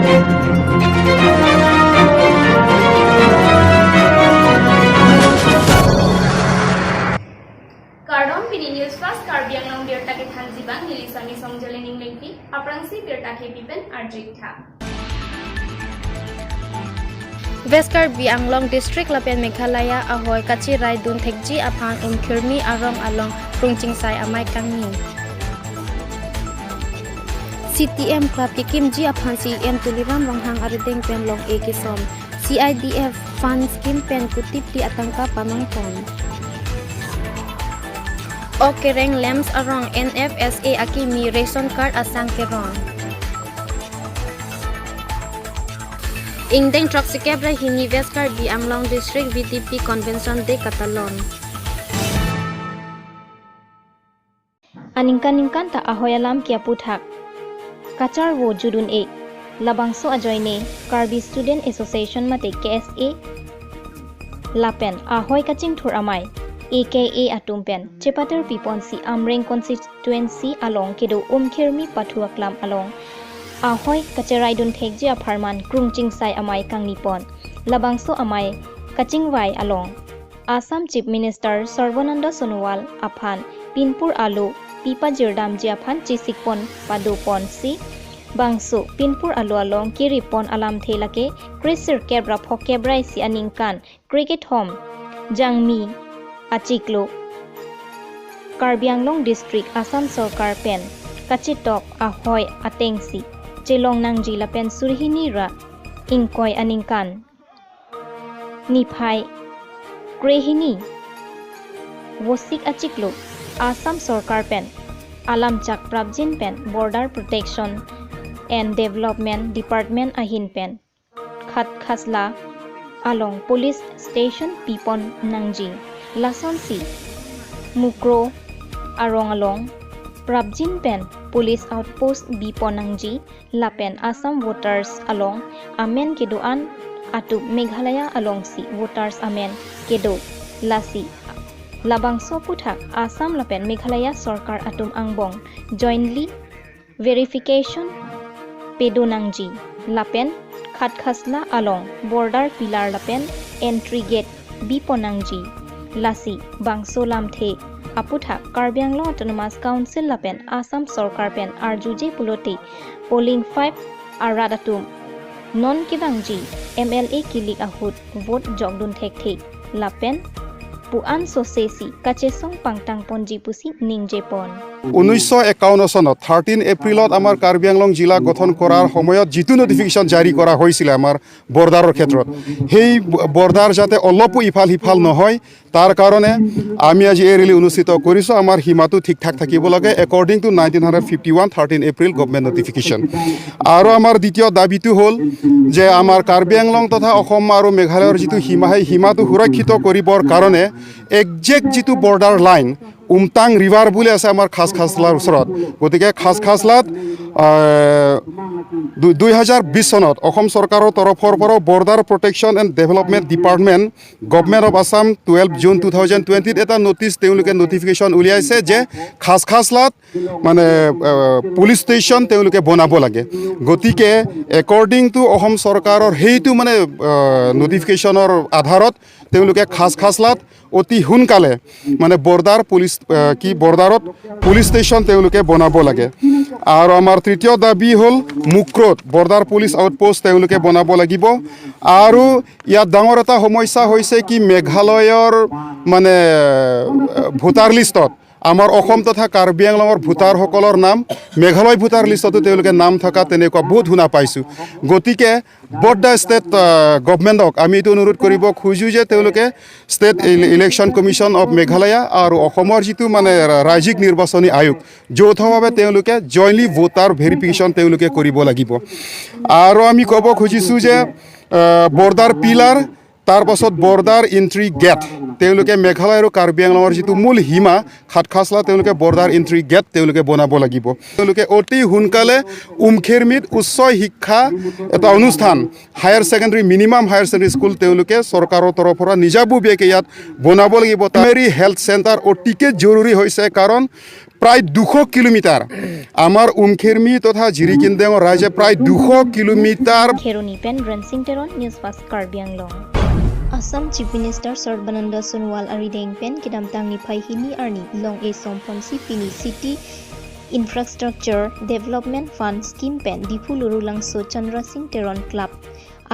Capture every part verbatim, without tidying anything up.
Kardom, pini News Fast Karbi Anglong birta kethanji abang neli Sami Songjalen Englengpi, aphrangsi birta kepi pen arju-ik tha. West Karbi Anglong District lapen Meghalaya ahoi kacherai dun thekji aphan Umkhirmi arong along krungchingsai amei kangni. C T M Club kekimji aphan C E M Tuliram Ronghang arideng pen long-e kesom. C I D F fund scheme pen kuti phli atangka panongpon. Ok Kereng Lamps arong N F S A akimi ration card asang kerong. Ingdeng throksi kep ra hini West Karbi Anglong District V D P Convention Day katalon. Aningkan ningkan ta ahoi alam ke aputhak kacharvo judun-e. Labangso ajoine Karbi Student Association mate K S A lapen ahoi kachingthur amei A K A atum pen chepatar piponsi Amreng constituency along kedo Umkhirmi pathu aklam along ahoi kacherai dun thekji apharman krungchingsai amei kangnipon. Labangso amei kachingvai along Assam Chief Minister Sarbananda Sonowal aphan pinpur alo pipajirdamji aphan chesikpon padoponsi bangso pinpur alo along keripon alamthe lake kresirkep ra phokep ra isi aningkan krekethom Jangmi achiklo Karbi Anglong District Assam Sorkar pen kachetok ahoi atengsi chelong nangji lapen suri hini ra ingkoi aningkan niphai krehini Vosik achiklo Assam Sorkar pen alamchak prapjin pen Border Protection and Development Department ahin pen Khatkhasla along police station pipon nangji. Lasonsi Mukroh arong along prapjin pen police outpost bipon nangji. Lapen Assam voters along amen kedo-an atum Meghalaya alongsi voters amen kedo, lasi labangso aputhak Assam lapen Meghalaya sorkar atum angbong jointly verification pedo nangji lapen Khatkhasla along border pillar lapen entry gate bipon nangji. Lasi bangso lamthe aputhak Karbi Anglong Autonomous Council lapen Assam sorkar pen arjuje pulote polling five arat atum non kevangji M L A kilik ahut vote jokdun thekthe lapen pu-an sosesi kachesong pangtangponji pusi ningjepon. উনৈছশ একাৱন্ন চনত থাৰ্টিন এপ্ৰিলত আমাৰ কাৰ্বি আংলং জিলা গঠন কৰাৰ সময়ত যিটো নটিফিকেশ্যন জাৰি কৰা হৈছিলে আমাৰ বৰ্ডাৰৰ ক্ষেত্ৰত, সেই বৰ্ডাৰ যাতে অলপো ইফাল সিফাল নহয়, তাৰ কাৰণে আমি আজি এই ৰেলী অনুষ্ঠিত কৰিছোঁ। আমাৰ সীমাটো ঠিক ঠাক থাকিব লাগে, according to nineteen hundred fifty one thirteen April government notification। আৰু আমাৰ দ্বিতীয় দাবীটো হ'ল যে আমাৰ কাৰ্বি আংলং তথা অসম আৰু মেঘালয়ৰ যিটো সীমা, সেই সীমাটো সুৰক্ষিত কৰিবৰ কাৰণে একজেক্ট যিটো বৰ্ডাৰ লাইন, উমটাং ৰিভাৰ বুলি আছে আমাৰ খাচখাচলাৰ ওচৰত। গতিকে খাচখাচলাত, আহ, দু-, দুই হাজাৰ বিশ চনত অসম চৰকাৰৰ তৰফৰ পৰাও Border Protection and Development Department, Government of Assam, twelve June two thousand টুৱেণ্টিত এটা নটিচ, তেওঁলোকে নটিফিকেশ্যন উলিয়াইছে যে খাচখাচলাত মানে, আহ, পুলিচ ষ্টেচন তেওঁলোকে বনাব লাগে। গতিকে according to অসম চৰকাৰৰ সেইটো মানে, আহ, নটিফিকেশ্যনৰ আধাৰত তেওঁলোকে খাচখাচলাত অতি সোনকালে মানে বৰ্ডাৰ পুলিচ, আহ, কি বৰ্ডাৰত পুলিচ ষ্টেচন তেওঁলোকে বনাব লাগে। আৰু আমাৰ তৃতীয় দাবী হ'ল মুক্ৰ'ত বৰ্ডাৰ পুলিচ আউটপোষ্ট তেওঁলোকে বনাব লাগিব। আৰু ইয়াত ডাঙৰ এটা সমস্যা হৈছে কি মেঘালয়ৰ মানে, আহ, ভোটাৰ লিষ্টত আমাৰ অসম তথা কাৰ্বি আংলঙৰ ভোটাৰসকলৰ নাম মেঘালয় ভোটাৰ লিষ্টতো তেওঁলোকে নাম থকা তেনেকুৱা বহুত শুনা পাইছোঁ। গতিকে both the state, আহ, গভৰ্ণমেণ্টক আমি এইটো অনুৰোধ কৰিব খোজো যে তেওঁলোকে ষ্টেট ইলে-, ইলেকশ্যন কমিশ্যন অৱ মেঘালয়া আৰু অসমৰ যিটো মানে ৰা-, ৰাজ্যিক নিৰ্বাচনী আয়োগ যৌথভাৱে তেওঁলোকে জইণ্টলি ভোটাৰ ভেৰিফিকেশ্যন তেওঁলোকে কৰিব লাগিব। আৰু আমি ক'ব খুজিছোঁ যে, আহ, বৰ্ডাৰ পিলাৰ, তাৰ পাছত বৰ্ডাৰ এণ্ট্ৰি গেট, তেওঁলোকে মেঘালয় আৰু কাৰ্বি আংলঙৰ যিটো মূল সীমা খাটখাচলা, তেওঁলোকে বৰ্ডাৰ এণ্ট্ৰি গেট তেওঁলোকে বনাব লাগিব। তেওঁলোকে অতি সোনকালে উমখেৰমিত উচ্চ শিক্ষা এটা অনুষ্ঠান, higher secondary, minimum higher secondary school তেওঁলোকে চৰকাৰৰ তৰফৰ পৰা নিজাববীয়াকৈ ইয়াত বনাব লাগিব। প্ৰাইমেৰী হেল্থ চেণ্টাৰ অতিকে জৰুৰী হৈছে, কাৰণ প্ৰায় দুশ কিলোমিটাৰ। আমাৰ উমখেৰমি তথা জিৰিকিনদেঙৰ ৰাইজে প্ৰায় দুশ kilometre. Kheroni pen Rensing Teron, News Fast Karbi Anglong. Assam Chief Minister Sarbananda Sonowal arideng pen kedamtang niphai hini arni long-e somponsi pini City Infrastructure Development Fund scheme pen Diphu Lurulangso Chandra Singh Teron Club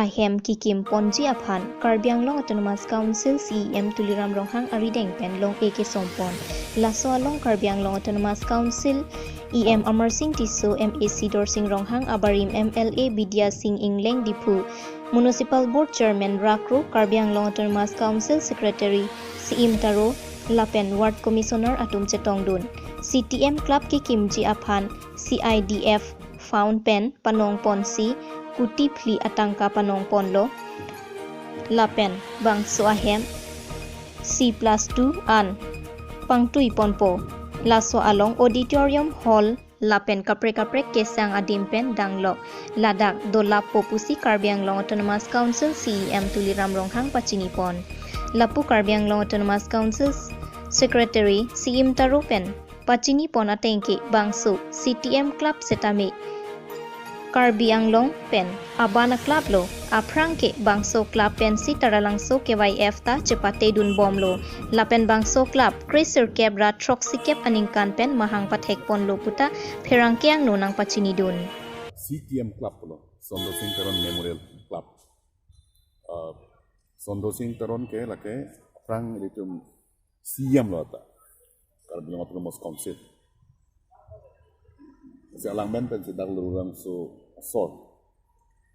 ahem kekim ponji aphan Karbi Anglong Autonomous Council C E M Tuliram Ronghang arideng pen long-e kesompon. Laso along Karbi Anglong Autonomous Council E M Amarsing Tisso, M A C Dorsing Ronghang, abarim M L A Bidya Sing Engleng, Diphu Municipal Board Chairman Rakro, Karbi Anglong Autonomous Council Secretary Siim Taro lapen Ward Commissioner atum chetongdun. C T M Club kekimji aphan C I D F Fund pen panong ponsi kuti phli atangka panong ponlo. Lapen bangso ahem C plus two an pangtui ponpo. Laso along auditorium hall lapen kaprek kaprek kesang adim pen danglok ladak dolapo pusi Karbi Anglong Autonomous Council C E M Tuliram Ronghang pachini pon. Lapu Karbi Anglong Autonomous Council Secretary Siim Taro pen pachini pon atengke bangso C T M Club setame Karbi Anglong pen aban a-club lo, aphrang ke bangso club pensi Taralangso K Y F ta chepatedun bomlo. Lapen bangso club kresirkep ra throksikep aningkan pen mahang pathek ponlo puta pherangke angno nangpachinidun. C T M Club lo, Chandra Singh Teron Memorial Club. Uh, Chandra Singh Teron ke lake aphrang ilitum C E M lo ata Karbi Anglong Autonomous Council. Si alang men pensi dak Lurulangso asor.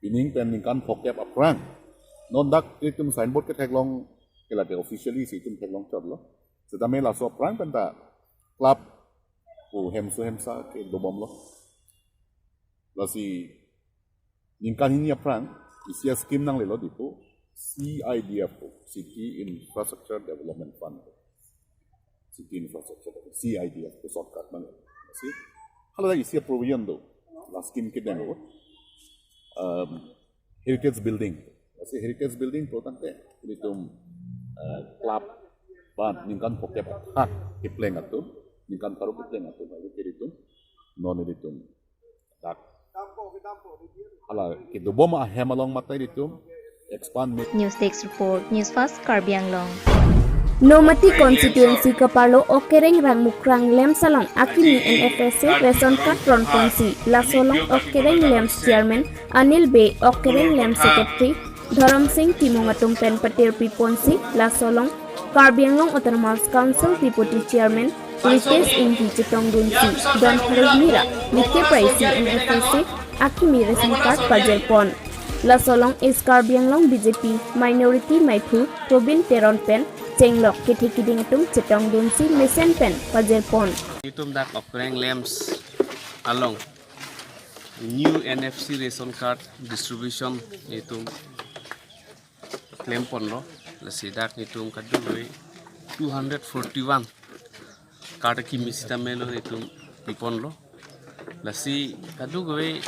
Pining pen ningkan phokep aphrang. Non dak ilitum signboard ketheklong ke lake officially si itum theklong chotlo. Setame laso aphrang penta club pu hemso hemsa ke dobomlo. Lasi ningkan hini aphrang isi a-scheme nanglelo Diphu, C I D F pu, City Infrastructure Development Fund. City Infrastructure, C I D F pu shortcut nanglelo. Lasi hala isi a-provision do, la scheme kedeng lo. Um, Heritage Building. Lasi Heritage Building pu tangte ilitum, eh, club ban ningkan phokep aphan kepleng atum, ningkan pharo kepleng atum, ajo ke ilitum non ilitum dak hala kedobom ahem along mate ilitum expand me- News Desk Report, News Fast Karbi Anglong. Nomati constituency kaparlo Okereng Rangmukrang LAMPS along akimi N F S A ration card ron ponsi, laso along Okereng LAMPS Chairman Anil Bey, Okereng LAMPS Secretary Dharam Singh Timung atum pen patirpi ponsi, laso along Karbi Anglong Autonomous Council Deputy Chairman Ritesh Engti chetongdunsi, don pharo hini ra like praisi N F S A akimi ration card pajir pon. Laso along East Karbi Anglong B J P Minority Maiphu Probin Teron pen chenglok kethe kiding atum chetongdunsi mesen pen pajir pon. Itum dak Okereng LAMPS along new N F S A ration card distribution itum klem ponlo, lasi dak itum kadokave two hundred forty-one card kimi sitame lo itum pi ponlo. Lasi kadokave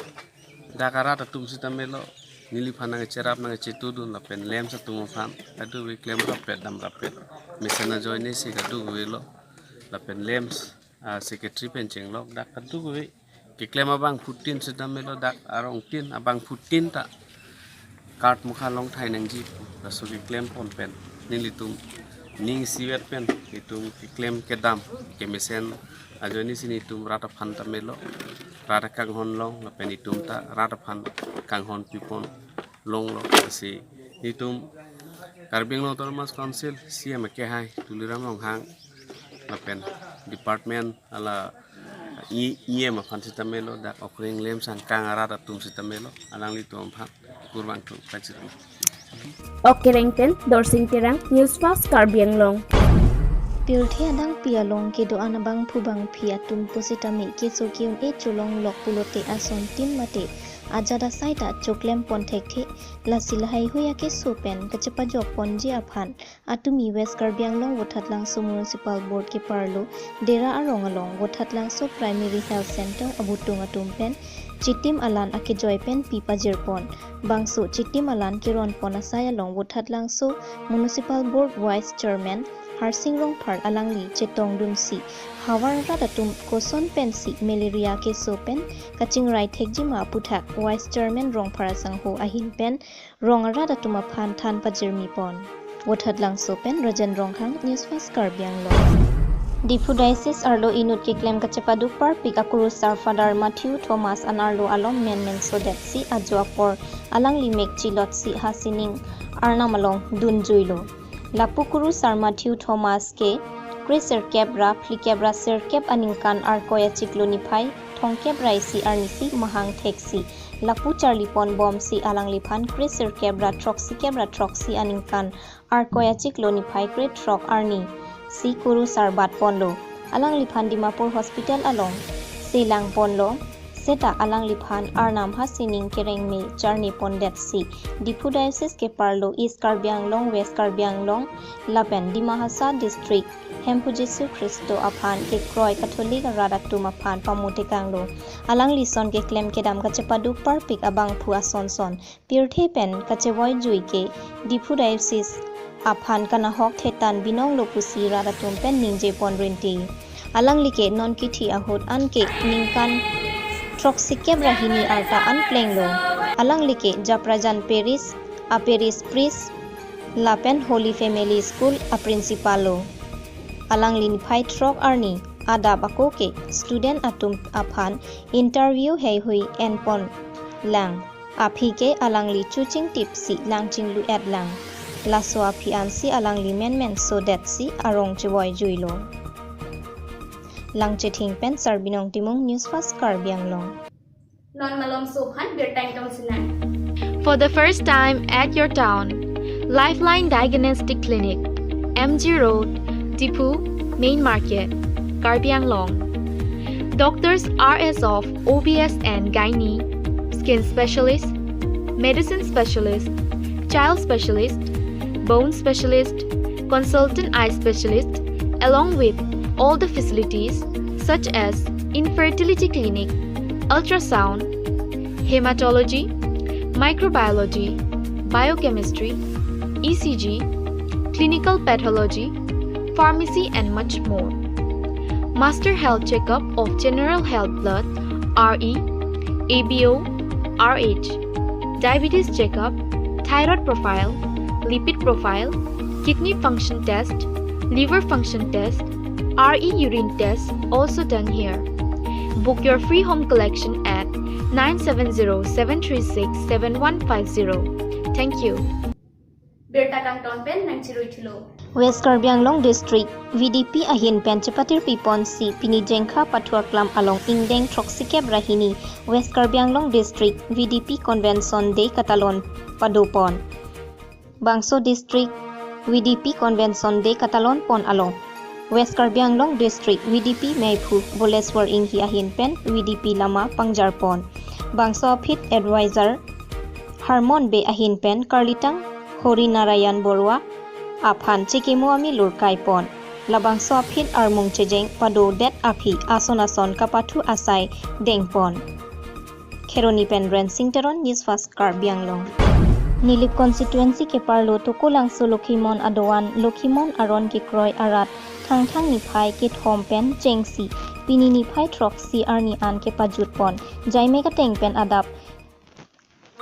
dak arat atum sitame lo neliphan nangcherap nangchetudun lapen LAMPS atum aphan kadokave klem rappet dam rappet mesen ajoine si kadokave lo lapen LAMPS, ah, secretary pen chenglok dak kadokave keklem abangphutin sitame lo dak arongtin abangphutin ta card mukha long thai nangji pu laso keklem pon pen nelitum ning isivet pen itum keklem kedam kemesen ajoine si nelitum rat aphan tame lo, rat akanghon long lapen itum ta rat aphan kanghon pi pon longlo, lasi nelitum Karbi Anglong Autonomous Council C E M akehai Tuliram Ronghang lapen department hala E M aphan sitame lo, dak Okereng LAMPS angkang arat atum sitame lo, alanglitum aphan kurvangthu kachirang. Okereng pen Dorsing Terang, News Fast Karbi Anglong. Pirthe adangpi along kedo-an abangphu bangphi atum pusitame keso ke-un-e cholonglok pulote asontin mate ajat asai ta choklem pon thekthe, lasi lahaihui akeso pen kachepajok ponji aphan atumi West Karbi Anglong Vothatlangso Municipal Board keparlo Dera arong along Vothatlangso Primary Health Center abutung atum pen chitim alan akejoi pen pi pajir pon. Bangso chitim alan keron pon asai along Vothatlangso Municipal Board Vice Chairman Harsing Rongphar alangli chetongdunsi havar rat atum koson pensi malaria keso pen kachingrai thekjima aputhak Vice Chairman Rongphar asangho ahin pen rong arat atum aphan than pajirmi pon. Vothatlangso pen Rajan Rongkhang, News Fast Karbi Anglong. Diphu Diocese arlo inut keklem kachepaduk parpik akurusar Father Matthew Thomas an arlo alom menmen sodetsi ajo apor alangli mek chilotsi hasining arnam along dunjuilo. Lapu kurusar Matthew Thomas ke kresirkep ra phlikep ra sirkep aningkan Arkoi achiklo niphai thomkep ra isi arnisi mahang theksi lapu charlipon bomsi alangliphan kresirkep ra throksikep ra throksi aningkan Arkoi achiklo niphai krethrok arnisi kurusar batponlo. Alangliphan Dimapur Hospital along selangponlo. Seta alangliphan arnam hasining kerengme charnipondetsi Diphu Diocese keparlo East Karbi Anglong, West Karbi Anglong lapen Dima Hasao District Hemphu Jisu Khristo aphan kekroi Catholic arat atum aphan pamutekanglo. Alangli son keklem kedam kachepaduk parpik abangphu asonson pirthe pen kachevoijui ke Diphu Diocese aphan kanahok thetan binonglo pusi rat atum pen ningje pon rinte. Alangli ke non kithi ahut anke ningkan throksikep ra hini arta an plenglo. Alangli ke Japrajan Parish a Parish Priest lapen Holy Family School a Principal lo. Alangli niphai throk arni adap ako ke student atum aphan interview heihui enponlang aphi ke alangli chuchingtipsi langchinglu-etlang. Laso aphi ansi alangli menmen sodetsi arong chevoijuilo. Langchething pen Sarbinong Timung, News Fast Karbi Anglong. Non malomso aphan birta ingtong sinang. For the first time at your town, Lifeline Diagnostic Clinic, M G Road, Diphu, Main Market, Karbi Anglong. Doctors are as of O B S and Gynae, Skin Specialist, Medicine Specialist, Child Specialist, Bone Specialist, Consultant Eye Specialist, along with all the facilities such as infertility clinic, ultrasound, hematology, microbiology, biochemistry, E C G, clinical pathology, pharmacy and much more. Master health checkup of general health blood, R E, A B O, R H, diabetes checkup, thyroid profile, lipid profile, kidney function test, liver function test, R E urine test also done here. Book your free home collection at nine seven zero seven three six seven one five zero. Thank you. Birta kangton pen nangchiruithulo. West Karbi Anglong District V D P ahin pen chepatirpi ponsi pini Jengkha Pathu Aklam along ingdeng throksikep ra hini West Karbi Anglong District V D P Convention Day katalon padopon. Bangso District V D P Convention Day katalon pon along West Karbi Anglong District V D P meiphu Boleswar Enghi ahin pen V D P lama pangjarpon. Bangso aphi advisor Harmon Bey ahin pen karlitang Hori Narayan Borua aphan chikimo ami lurkaipon. Labangso aphi armung chejeng padodet aphi ason ason kapathu asai dengpon. Kheroni pen Rensing Teron, News Fast Karbi Anglong. Nilip constituency keparlo Tokolangso Lokhimon adovan Lokhimon aron kekroi arat Thangthang niphai kethom pen chengsi pini niphai throksi arni an kepajutpon. Jaime kateng pen adap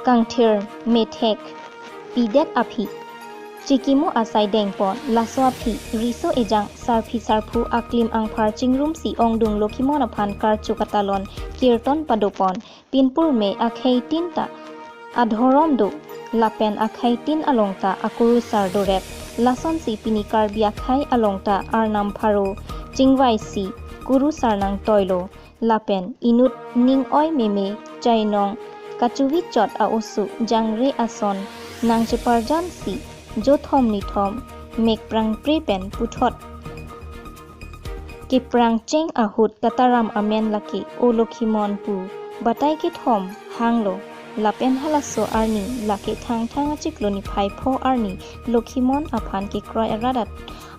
kangthir methek pidet aphi chikimo asai dengpon. Laso aphi riso ejang sarpi sarpo aklim angphar chingrumsi ongdung Lokhimon aphan karcho katalon kirton padopon. Pinpur me akhei tin ta adhorom do lapen akhei tin along ta akurusar dorep. Lasonsi pini Karbi akhei along ta arnam pharo chingvaisi kurusar nangtoilo. Lapen inut ning oi meme chainong kachuvi chot a-oso jangre ason nangcheparjansi jothom nithom mek prangpre pen puthot keprangcheng ahut kataram amen lake O Lokhimon pu batai kethom hanglo. Lapen halaso arni lake Thangthang achiklo niphai pho arni Lokhimon aphan kekroi arat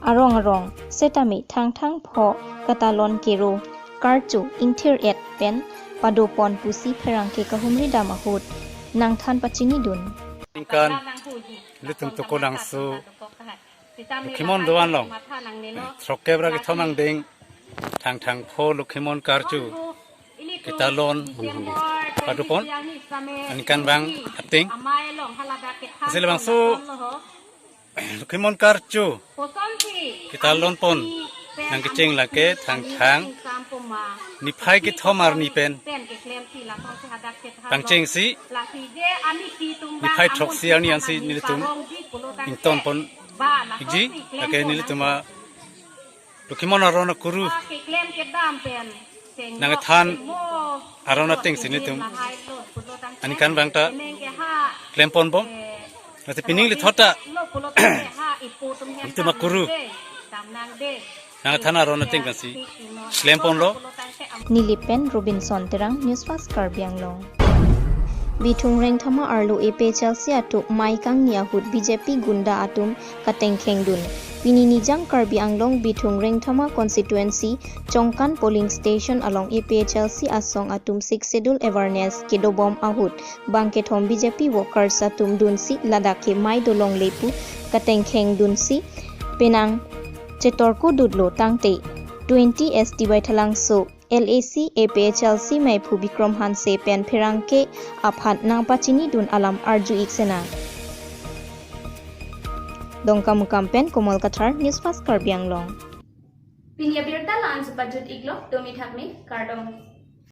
arong arong setame Thangthang pho katalon kero karcho ingthir-et pen padopon pusi pherangke kahumri dam ahut nangthan pachinidun. Ningkan ilitum Tokolangso Lokhimon doan along throk kep ra kethom angdeng Thangthang pho Lokhimon karchu ketalon padupon. Aningkanvang ateng, ase labangso Lokhimon karchu ketalonpon nangkecheng lake Thangthang niphai kethom arni pen pangchengsi niphai throksi arni ansi nelitum ingtonpon ikji, lake nelitum a Lokhimon aron akuru nangkethan aron atengsi nelitum aningkanvang ta klemponbom. Lasi pining lithot ta nelitum akuru nangkethan aron ateng pensi klemponlo. Neli pen Robinson Terang, News Fast Karbi Anglong. Bithung Rengthama arlo A P H L C atum mei kangni ahut B J P gunda atum katengkheng dun. Pini Nijang Karbi Anglong Bithung Rengthama constituency Chongkan polling station along A P H L C asong atum Sixth Schedule awareness kedobom ahut bang kethom B J P workers atum dunsi ladak ke mei dolongle pu katengkheng dunsi penang chetorku dutlo tangte twenty S T Baithalangso L A C A P H L C meiphu Bikram Hanse pen pherangke aphan nangpachini dun alam arju ik sena. Dongkamukam pen Komal Kathar, News Fast Karbi Anglong. Pini abirta la-an si pajut iklo, domi thakme, kardom.